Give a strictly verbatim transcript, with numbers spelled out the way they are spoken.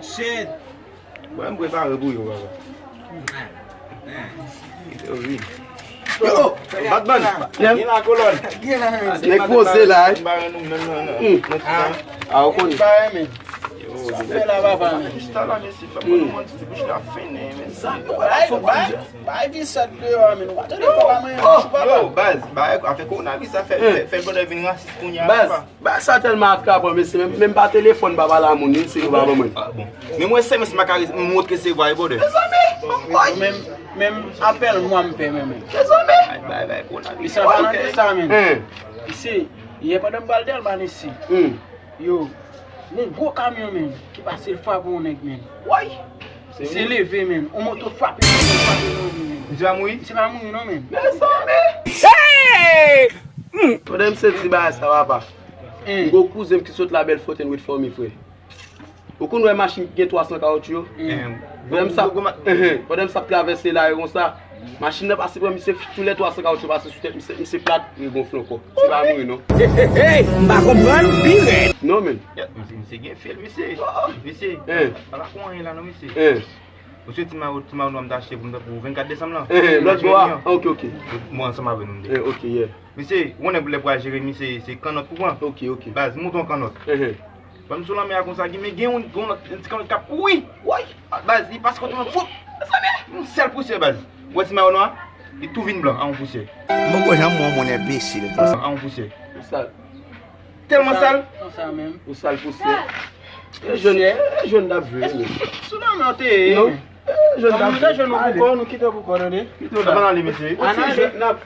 Shit. Mwen m prepare pou yo, papa. Yo, wi. Yo, Batman. Gen la kolòn. Gen la, men. Nèg poze la, eh. Bare nou menm nan, nan, nan ti tan. Ah, ou konnen. Bare, men. Yo, sa fè la, papa, men. Chita la, mesye, fè mwen manti, ti bouch la fini, mesye. Bay, bay, bay visat deyò, men. Ou pa tande fò la, men. Yo, baz, bay, afè kowonaviris sa fè, fè, fè brother vin rasis kounye a, papa. Bagay sa tèlman atrapan, mesye, menm, menm pa telefòn, pa pale a moun, wi, se yo pa ban mwen. Ah, bon. Men mwen, S M S, m pa ka re-, m wont resevwa, wi, brother. Mezanmi, menm, menm apèl mwen, m pè, menm. Mezanmi. Ay, bay, bay, kowonaviris. Misye pa nan de sa, menm. Hein. Misye, yè pandan m pral Dèlma, mesye. Hmm. Yo, yon gwo kamyon, menm, ki pase frape yon nèg, menm. Woy! Se leve, menm. On moto frape, frape yon moun, menm. Misye pa mouri? Misye pa mouri, non, menm. Mezanmi! Hey! Pandan m santi bagay sa, papa. Yon gwo kouzen m ki sot Labèl Fontenn, Wit Fanmi, frè. Ou konn wè machin ki gen twa san kawoutchou yo? Pandan m sa, pandan m sa ap travèse la yo konsa, machin nan pase pran misye, tou lè twa san kawoutchou pase sou tèt misye, misye plat, li gonfle ankò. Misye pa mouri, non. Hey, hey, m pa konprann, pi rèd. Non, men. Misye, misye gen fil, misye. Misye, pa la kon anyen la, non, misye. Ou se ti mayo, ti mayo nwa m t achte pou m, pou vennkat desanm lan? Lòt bò a? Ok, ok. Mwen ansanm avè nou, m te. Ok, yeah. Misye, ou konnen lè pou al jere misye, se kannòt pou pran. Ok, ok. Baz, moute yon kannòt. Ban m sou lanmè a konsa, gen, men gen yon, gen yon lòt, yon ti kannòt k ap kouri. Woy! Baz, li pase kote mwen, foup! Mezanmi! Yon sèl pousyè, baz. Ou wè ti mayo nwa? Li tou vin blan, a yon pousyè. Mwen poko janm wè yon moun enbesil konsa. A yon pousyè. Ou sal. Tèlman sal. Konsa menm. Ou sal pousyè. E jèn, e jèn n ap jwe, wi. Sou lanmè w te ye. Non. E jèn n ap jwe. Jèn nou pou kò, nou kite w pou kò, tande. Kite w la. Ann ale, mesye. An ale. N ap